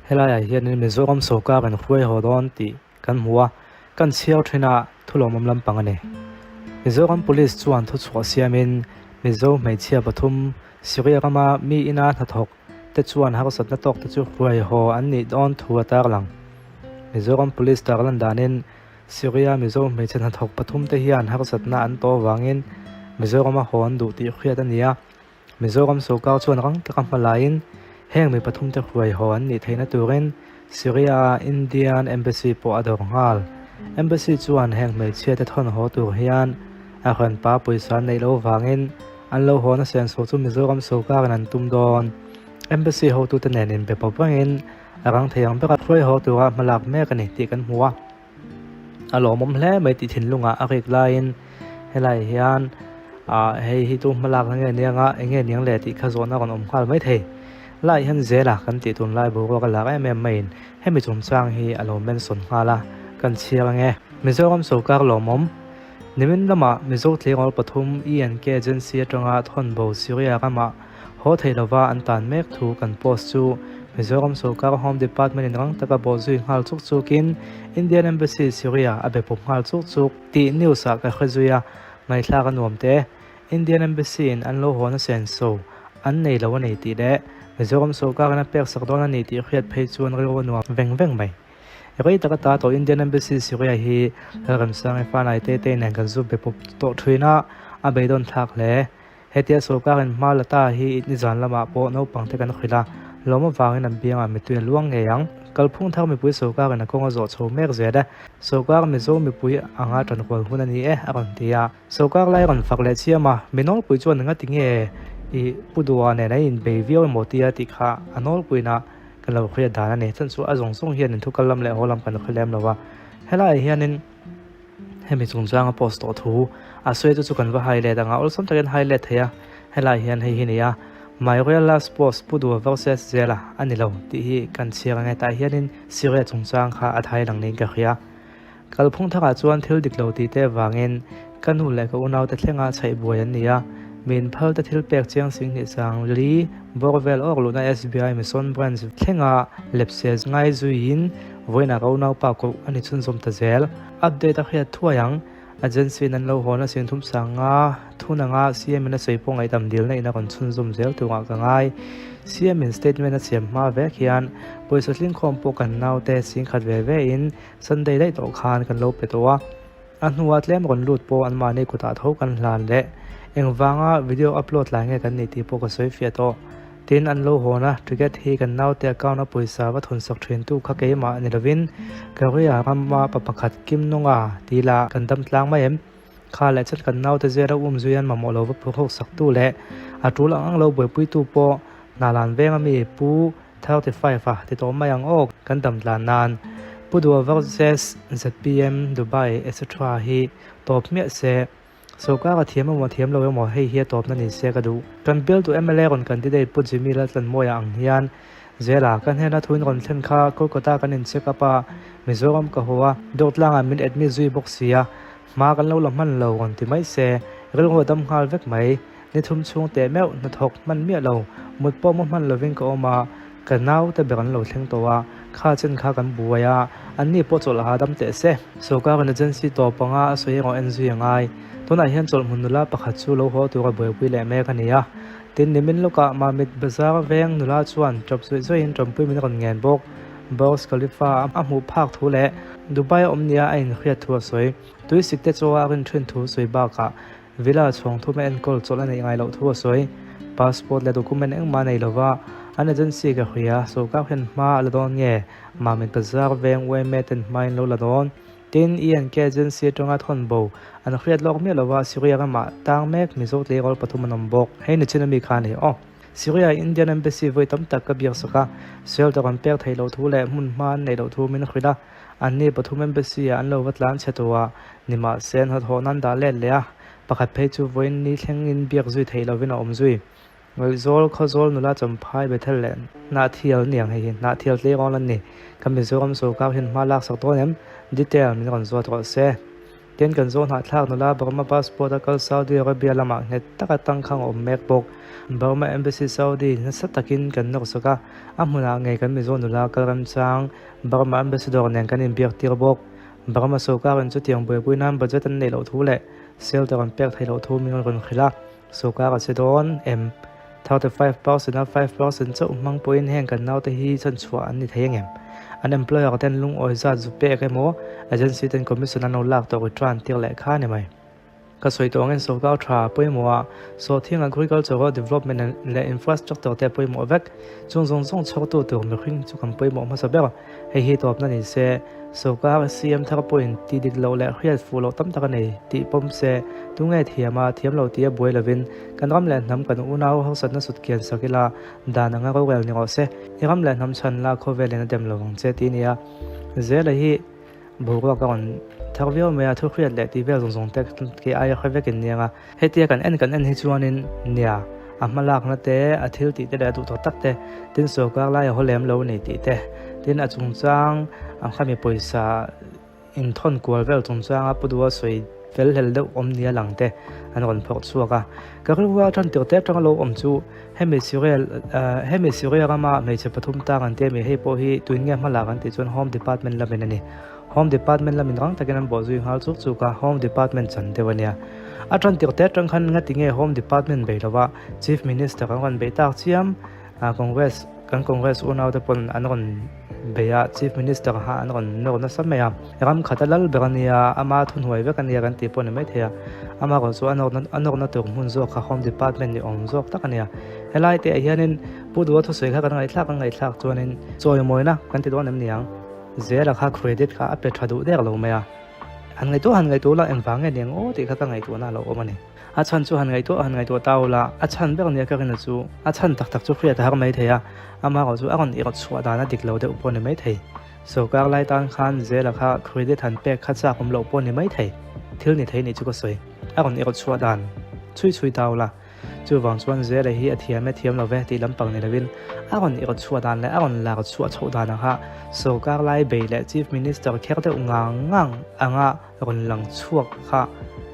Helaiah hianin Mizoram sawrkar an hruai haw dawn tih kan hmu a, kan chhiar thin a, thu lawmawm lampang a ni. Mizoram Police chuan thuchhuah siamin Mizo hmeichhia pathum Syria rama mi ina hnathawk te chuan harsatna tawk te chu hruai haw an nih dawn thu a tarlang. Mizoram Police tarlan danin Syria Mizo hmeichhe hnathawk pathum te hian harsatna an tawh avangin Mizorama haw an duh tih hriat a ni a. Mizoram sawrkar chuan rang taka hma laiin heng mi pathum te hruai haw an nih theihna turin Syria-a Indian Embassy pawh a dawr nghal. Embassy chuan heng hmeichhia te thawn haw tur hian a hranpa pawisa an neih loh vangin an lo haw nasa an sawi chu Mizoram sawrkarin an tum dawn. Embassy hotute nen inbe pawp rengin a rang thei ang bera hruai haw tura hma lak mek a ni tih kan hmu a. A lawmawm hle mai tih thinlungah a rik laiin helai hian ah hei hi chu hma lakna nge niang a eng nge niang le tih kha zawhna rawn awm nghal mai thei. Lai hian zela kan tih tunlai boruak a lak em em maiin hemi chungchang hi a lo mention nghal a, kan chhiar ange. Mizoram sawrkar lawmawm Nimin lamah Mizo tleirawl pathum ENK Agency atanga thawnbo Syria ramah haw thei lova an tan mek thu kan post chu Mizoram sawrkar Home Department in rang taka bawhzui nghal chuk chukin Indian Embassy Syria a be pawp nghal chuk chuk tih news ah ka hre zui a, ngaihthlak a nuam te. Indian Embassy in an lo haw nasa en so an nei lo a ni tih leh Mizoram sawrkar in a pek sak dawn a ni tih hriat phei chuan rilru a nuam veng veng mai. Rei taka ta tawh Indian Embassy Syria hi Lalramsang Fanai te te nen kan zu be pawp tawh thin a, a beidawn thlak hle. Hetia sawrkarin hma la ta hi nizan lamah pawh naupang te kan hrilh a, lawm avangin an biangah mitui a luang ngei ang. Kalphung thar mipui sawrkarin a kawng a zawh chho mek zel e. Sawrkar Mizo mipui anga tanrual hun a ni e, a rawn ti a. Sawrkar lai rawn fak leh chiam a, mi nawlpui chuan engati nge i Pu Dua nen a inbei viau emaw tia tih kha a nawlpuiin a Kan lo hriat dan a ni. Chuan chu a zawng zawng hian in thukal lam leh haw lam kan lo hre lem lo a. Helaiah hianin hemi chungchanga post tawh thu a sawi chu chu kan va highlight ang a, awlsam takin highlight thei a. Helaiah hian hei hi a ni a, My Royal Last Post Pu Dua versus Zela a ni lo tih hi kan chhiar ang e. Tah hianin Syria chungchang kha a thai lang niin ka hria. Kalphung thakah chuan thil dik lo tih te avangin ka nu leh ka unaute thlenga chhaih buai an ni a, min phal te thil pek chiang sing hnih sang li bawr vel awk luhna SBI Mission Branch thlenga lepse ngai zuiin vawiinah ka unaupa koh a ni chhunzawm ta zel. Update a hriat thuai ang, Agency in an lo hawn a sing thum sang nga thun anga CM in a sawi pawh ngaihdam dilna in a rawn chhunzawm zel turah ka ngai. CM in statement a siam hma vek hian pawisa tlingkhawm pawh kan naute singkhat ve ve in Sunday daih tawh khan kan lo pe tawh a, a hnua tlem rawn lut pawh anmahni kutah tho kan hlan leh engvanga video upload lai nge kan nih tih pawh ka sawi fiah tawh. Tin, an lo hawn a, ticket hi kan naute account a pawisa va thawn sak thin tu kha keimah ni lovin Korea rama pa pakhat Kim Nunga tih lah kan dam tlang mai em? Kha leh chan kan naute zela um zui an mamawh lo va phurhawk sak tu leh a tul ang ang lo buaipui tu pawh Hnalan venga mi Pu 35 a ti tawh mai ang aw kan dam tlan nan. Pu Dua versus zpm Dubai etc hi tawp hmiah se. Sawrkar a thiam emaw thiam lo emaw hei hi a tawpna ni se ka duh. Kan bialtu mla rawn candidate Pu Jimmy Laltlanmawia ang hian zela ka hnena thuin rawn thlen kha Kolkata kan in check up a, Mizoram ka haw a, Dawrtlangah min admit zui bawk sia, hma kan lo la hman lo rawn ti mai se, rilru a dam nghal vek mai. Ni thum chhung teh meuh hnathawk hman miah lo, mut pawh mu hman lovin ka awm a, ka nau te ber an lo thleng tawh a, kha chen kha kan buai a, an ni pawh chawlh a dam teh se. Sawrkarin agency tawp anga a sawi erawh en zui a ngai. Tunah hian chawlhhmun nula pakhat chu lo haw tura buaipui leh mek a ni a, tin nimin lawkah Mamit Bazar veng nula chuan tawp zawih zawihin tawmpui min rawn ngen bawk. Burj Khalifa a hmuh phak thu leh Dubai a awm nia a inhriat thu a sawi. Tuisik te chaw a rin thin thu sawi bakah Villa chhawng thum a enkawl chawlh a neih ngai loh thu a sawi. Passport leh document engmah a nei lova, an agency ka hria, sawrkar hian hma a la dawn nge? Mamit Bazar veng yma ten hma in lo la dawn. Tin, ENK agency atanga thawn bo an hriat lawk miah lova Syria ramah tang mek Mizo tleirawl pathum an awm bawk. Hei ni chin ami kha a ni aw. Syria Indian Embassy vawi tam tak ka biaksak a, shelter an pek theih loh thu leh hmun hma an neih loh thu min hrilh a. Anni pathum embassy ah an lo va tlan chhe tawh a, nimahse an hawthawh nan dah let leh a, pakhat phei chu vawiin ni thlengin biak zui theih lovin a awm zui. Ngaihzawl, Khawzawl nula Champhai, Bethel leh Hnahthial niang hei hi Hnahthial tleirawl an ni. Ka Mizoram sawrkar hian hma lak sak dawn em? Detail min rawn zawt rawh se. Tin kan zawn hahthlak nula Burma passport a kal Saudi Arabia lamah nghet taka tangkhang a awm mek bawk. Burma Embassy Saudi nasa takin kan nawrsak a, a hmunah ngei kan Mizo nula kal remchang Burma Ambassador nen kan inbiak tir bawk. Burma sawrkarin chutiang buaipui nan budget an neih loh thu leh shelter an pek theih loh thu min rawn hrilh a, sawrkar a che dawn em? 35% a 5% chauh hmang pawhin heng kan naute hi chhanchhuah an ni thei angem? An employer ten lungawi zat zu pek emaw agency ten commission an lo lak tawh return tir leh kha a ni mai. Ka sawi tawh angin sawrkar tha pawimawh a, sawhthing agricultural development leh infrastructure te pawimawh vek. Chung zawng zawng chhawktu tur mihring chu kan pawimawh hmasa ber. Hei hi tawpna ni se, sawrkar CM thar pawhin tih dik loh leh hriat fuh loh tam tak a nei tih pawm se, tunge thiam a, thiam lo tia buai lovin kan ram leh hnam kan unau harsatna sut kian sak ila dan anga rorel ni rawh se. I ram leh hnam chhan la khawvelin a dem lo ang che tih a ni a. Zela hi. Boruak a rawn thar viau mai a, thu hriat leh tih vel zawng zawng te ke aia hre vek in niang a. Hetia kan en kan en hi chuanin nia, a hma lakna te, a thil tih te leh a duh tawh tak te, tin sawrkar lai a haw lem lo a ni tih te, tin a chungchang ang kha mi pawisa inthawn kual vel chungchanga pu duha sawi fel hlel deuh awm nia lang te an rawn phawrh chhuak a. Ka rilru a tan tirh te atanga lo awm chu Hemi Syria hemi Syria rama hmeichhe pathum tang an ti a mi hei pawh hi tuin nge hma lak an tih chuan Home Department lamin a ni. Home Department lamin rang takin an bawh zui nghal chuk chuk a, Home Department chan deuh a nia. A tan tirh te atang khan ngati nge Home Department bei lova Chief Minister an rawn bei tak chiam Congress kan Congress unau te pawn an rawn bei a, Chief Minister kha an rawn nawr nasa mai a. Ram khat a lal ber a nia, ama thuhnuai vek a nia kan tih pawh ni maithei a. Amaherawh chu a nawrna a nawrna tur hmun zawk kha Home Department ni awm zawk tak a nia. Helai te ah hianin Pu Duha thusawi kha kan ngaihthlak kan ngaihthlak chuanin chawimawina kan ti dawn em ni ang? Zela kha credit kha a pe tha duh der lo mai a. Han ngaihtuah han ngaihtuah ula engvang nge ni ang aw tih kha ka ngaihtuahna a lo awm a ni. A chhan chu han ngaihtuah han ngaihtuah ta ula, a chhan ber nia ka rin a chu a chhan tak tak chu hriat a har mai thei a, amaherawh chu a rawn irh chhuah dan a dik lo deuh pawh a ni mai thei. Sawrkar lai tan khan Zela kha credit han pek kha chak awm loh pawh ni mai thei. Thil ni thei nih chu ka sawi. A rawn irh chhuah dan chhui chhui ta ula. Chuvang chuan Zela hi a thiam e thiam lo ve tih lampang ni lovin a rawn irh chhuah dan leh a rawn lar chhuah chhoh dan ang kha sawrkar lai bei leh Chief Minister kher deuh ngang ngang anga rawn lang chhuak kha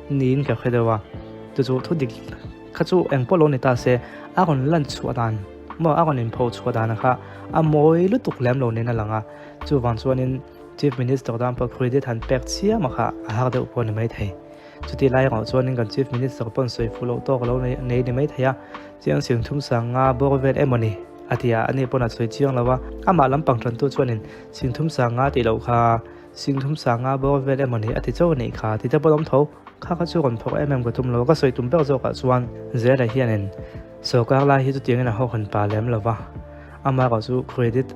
niin ka hre deuh a. Chu chu thu dik kha chu eng pawh lo ni ta se a rawn lan chhuah dan maw a rawn inpho chhuah dan kha a mawi lutuk lem lo niin a lang a. Chuvang chuanin Chief Minister tan pawh credit han pek chiam a kha a har deuh pawh a ni maithei. Chutih lai erawh chuanin kan Chief Minister pawn sawi fuh loh tawk lo nei ni maithei a, chiang sing thum sang nga bawr vel emaw ni a ti a, ani pawn a sawi chiang lo a. Amah lampang tantu chuanin sing thum sang nga tih loh kha sing thum sang nga bawr vel emaw ni a ti chauh a nih kha ti te pawn awm tho. Kha kha chu rawn phawrh em em ka tum lo, ka sawi tum ber zawkah chuan Zela hianin sawrkar lai hi chutiangin a hawkhan pa lem lo va, amaherawh chu credit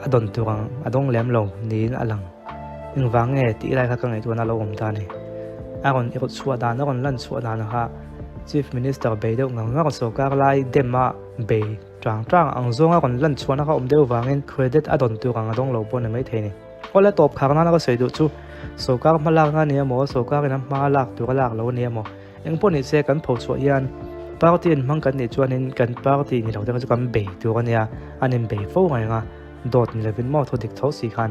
a dawn tur ang a dawng lem lo niin a lang. Engvang nge tih lai kha ka ngaihtuahna a lo awm ta a ni. A rawn irh chhuah dan, a rawn lan chhuah dan kha Chief Minister bei deuh ngang ngang sawrkar lai dem a bei tang tang ang zawnga rawn lan chhuahna kha awm deuh vangin credit a dawn tur ang a dawng lo pawh a ni maithei a ni. Awle tawp khar nana ka sawi duh chu sawrkar hma lakna a ni emaw, sawrkar in a hma lak tur a lak lo a ni emaw, eng pawh ni se kan pho chhuah hian party in hmang kan nih chuanin kan party ni lo te kha chu kan bei tur a nia, an in bei fo reng a, dawt ni lovin maw thu dik tho si khan.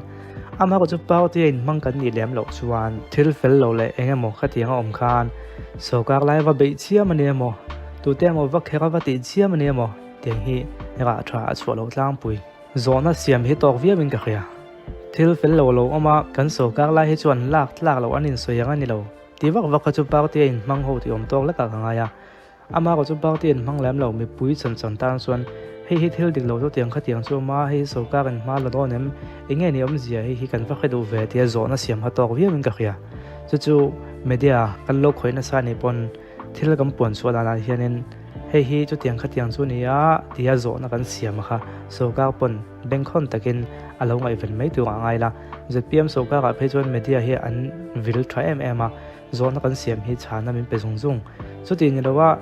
Amaherawhchu party a in hmang kan nih lem loh chuan thil fel lo leh eng emaw khatiang a awm khan sawrkar lai va beih chiam a ni emaw, tute emaw va kher a va tih chiam a ni emaw tiang hi rah tha a chhuah loh tlangpui. Zawhna siam hi tawk viau in ka hria. Thil fel lo lo awm a, kan sawrkar lai hi chuan lak tlak loh an insawi ang a ni lo. Ti vak vak kha chu party a inhmang ho tih awm tawk lekah ka ngai a. Amah erawh chu party a inhmang lem lo, mipui chan chan tan chuan hei hi thil dik lo chu tiang kha tiang chu awm a, hei hi sawrkar in hma la dawn em, eng nge ni awmzia hei hi kan va hre duh ve tia zawhna siam kha tawk viau in ka hria. Chu chu media kan lo khawih nasa anih pawn Thil kan puan chhuah danah hianin hei hi chutiang khatiang chu ni a tia zawhna kan siam a kha sawrkar pawn bengkhawn takin a lo ngaihven mai tur ah ngai la. Zpm sawrkarah phei chuan media hi an vil tha em em a, zawhna kan siam hi chhana min pe zung zung. Chuti ni loa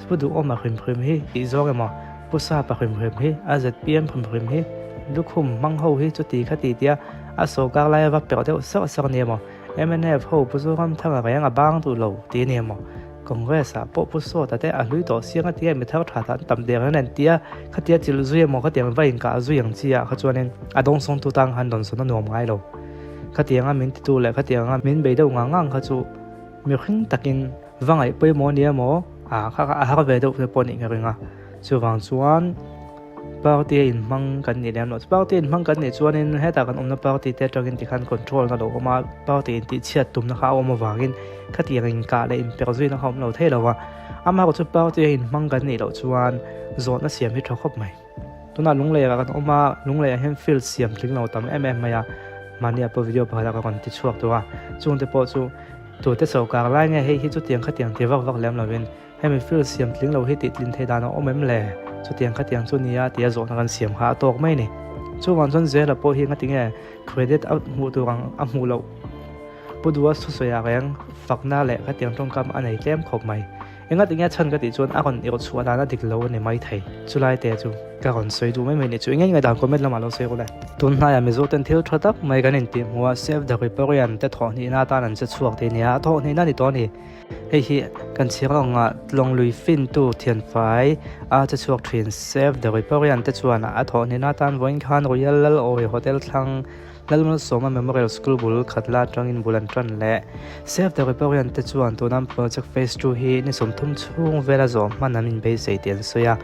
Pu Duhawma hrim hrim hi tih zawng emaw Pu Sapa hrim hrim hi a zpm hrim hrim hi lukhum hmang ho hi chuti khati tia a sawrkar laia va perh deuh sak sak a ni emaw Mnf ho Pu Zoramthanga reng a bang duh lo tih a ni emaw? Congress ah pawh Pu Sawta te a hlui tawh siang a tia mi thar tha an tam der hian an tia khatia chilh zui emaw khatiang va inkah zui ang chi ah kha chuanin a dawngsawng tu tang khan dawnsawn a nuam ngai lo. Khatianga min titu leh khatianga min bei deuh ngang ngang kha chu. mihring takin va ngaih pawimawh nia maw a kha kha a har ve deuh te pawh nih ka ring a chuvang chuan party a inhmang kan nih lem loh party a inhmang kan nih chuanin hetah kan awmna party te atangin tikhan control na lo awm a party intih chhiat tumna kha a awm avangin khatiang inkah leh inperh zuina kha a awm lo thei lo a amaherawhchu chu party a inhmang kan nih loh chuan zawhna siam hi tha khawp mai. Tunah Lungleiah kan awm a, Lungleiah hian field siam tling lo tam em em mai a, mahni ah pawh video pakhat ah ka rawn ti chhuak tawh a, chungte pawh chu tute sawrkar lai nge hei hi chutiang khatiang ti vak vak lem lovin hemi field siam tling lo hi tih tlin theih dan a awm em le, chutiang khatiang chu nia tia zawhna kan siam kha a tawk mai a ni. Chuvang chuan Zela pawh hi ngati nge credit a hmuh tur ang a hmuh loh Pu Duha thusawi ah reng fakna leh khatiang tawngkam a nei tlem khawp mai. Engati nge chhan ka tih chuan a rawn irh chhuah dan a dik lo a ni maithei. Chulai te chu ka rawn sawi duh mai mai ni chu eng eng dan comment lamah lo sawi rawh le. Tun hnaiah Mizo ten thil tha tak mai kan intih hmuh a, Save the Riparian te thawhhnihna atan an che chhuak tih a ni a, a thawhhnihna a ni tawh a ni. Hei hi kan chhiar anga Tlawng lui fintu thianfai a che chhuak thin Save the Riparian te chuan a thawhhnihna atan vawiin khan Royal Lalawi Hotel thlang Lalmalsawma Memorial School bul khat la atangin bul an tan leh. Save the Riparian te chuan tuna Project Phase 2 hi ni 30 chhung vela zawh hman an inbeisei tih an sawi a.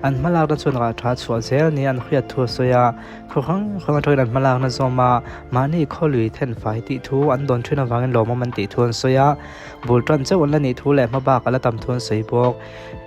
An hmalakna chuan rah tha chhuah zel nia an hriat thu a sawi a. Khaw hrang hrang atangin an hmalakna zawm a, mahni khawlui thenfai tih thu an dawn thin avangin lawmawm an tih thu an sawi a. Bul tan chauh an la nih thu leh hmabak a la tam thu an sawi bawk.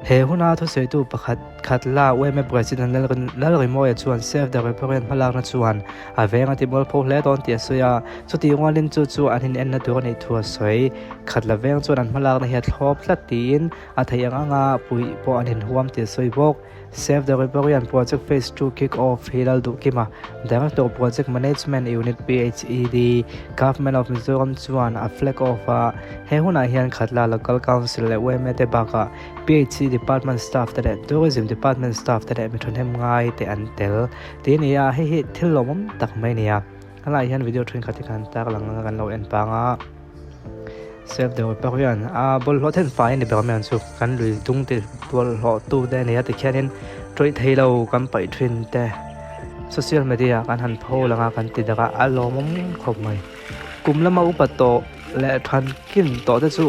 He huna thusawitu pakhat khat la UMA President Lalrimawia chuan Save the Riparian hmalakna chuan a veng a ti mualpho hle dawn tih a sawi a, chutih rualin chu chu an inenna tur a nih thu a sawi. Khat la veng chuan an hmalakna hi a thlawp tlat tiin a theih ang anga puih pawh an inhuam tih a sawi bawk. Save the Riparian Project Phase 2 Kick Off hi Lalduhkima, Director Project Management Unit PHED, Government of Mizoram chuan a flag off a, he hunah hian Khatla Local Council leh yma te bakah PHE Department staff te leh Tourism Department staff te leh mi thahnem ngai te an tel tih a ni a, hei hi thil lawmawm tak mai a ni a, helaiah hian video thenkhat hi khan tarlang anga kan lo en pang a. Save the Riparian a bawlhhlawh then fai a ni ber mai ang chu kan lui dung ti bawlhhlawh tu te a ni a tikhianin tawih thei lo kan paih thin te social media ah kan han pho lang a kan ti dak a a lawmawm khawp mai kum lama upa tawh leh than kin tawh te chu.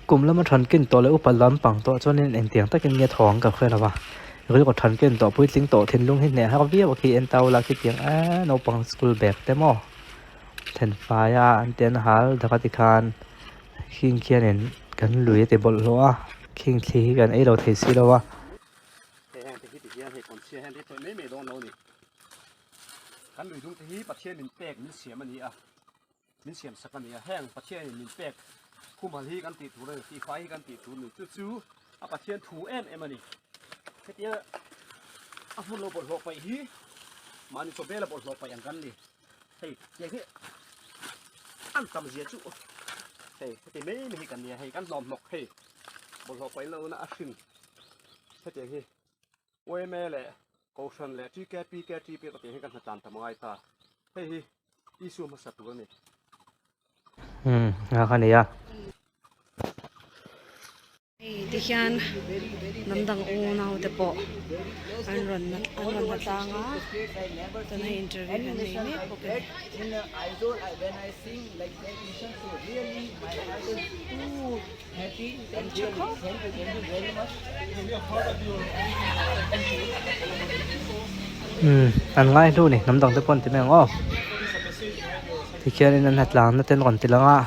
Kum lama than ken tawh leh upa lampang tawh chuanin engtiang takin nge thaw ang ka hre lo va, rilru than ken tawh puitling tawh thinlung hi hneh har viau a khi en tau la khitiang eee naupang school bag te maw thenfai a an ti an hal dak a tikhan khing khianin kan lui a ti bawlhhlawh a khing thli hi kan ei lo thei si lo a. Hei heng te hi ti hian hei kawnchhia hian te tawih mai mai dawn lo a ni. Kan lui dung te hi Pathian min pek min siam a ni a. Min siam sak a ni a, heng Pathianin min pek khumhal hi kan tih tur a ni, tihfai hi kan tih tur a ni, chu chu a Pathian thu em em a ni. Hetia a hmun lo bawlhhlawh paih hi mahni chaw bela bawlhhlawh paih ang kan ni. Hei tiang hi an tam zia chu hei heti mai mai hi kan nia, hei kan hlawm hnawk hei bawlhhlawh paih lohna a hrin hetiang hi yma leh Kohhran leh TKP KTP ka tih hi kan hnatlan tam ngai ta. Hei hi issue hmasa tur a ni. Umm nga kha nia. Hei ti hian hnam dang unau te pawh an rawn an rawn la tlang a chuan hei interview an nei mek bawk a ni. Umm an ngai hlu ni hnam dang te pawh an ti mai ang aw tikhianin an hnatlang na te an rawn ti lang a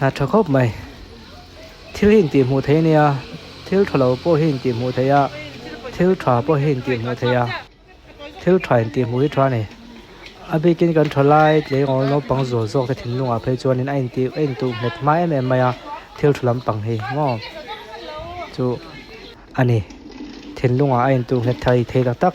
a tha khawp mai thil hi intih hmuh theih a nia thil tha lo pawh hi intih hmuh theih a thil tha pawh hi intih hmuh theih a. Thil tha intih hmuh hi tha a ni. A bikin kan tha lai tleirawl naupang zual zawk te thinlungah phei chuanin a intih a intuh nghet hma em em mai a, thil tha lampang hi maw chu a ni. Thinlungah a intuh nghet thei thei tak tak.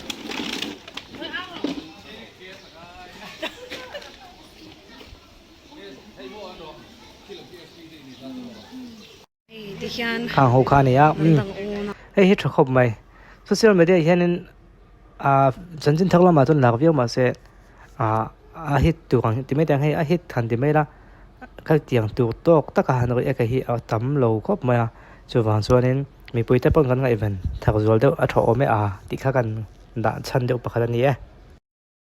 Khang ho kha a ni a umm hei hi tha khawp mai social media hianin ah chanchin thar lamah chuan lak viau mahse ah a hit tur ang ti mai te ang hei a hit han ti mai ila khatiang tur tawk taka han rawih eka hi a tam lo khawp mai a chuvang chuanin. Mipuite pawn kan ngaihven thak zual deuh a tha awm e a tih kha kan dah chhan deuh pakhat a ni e.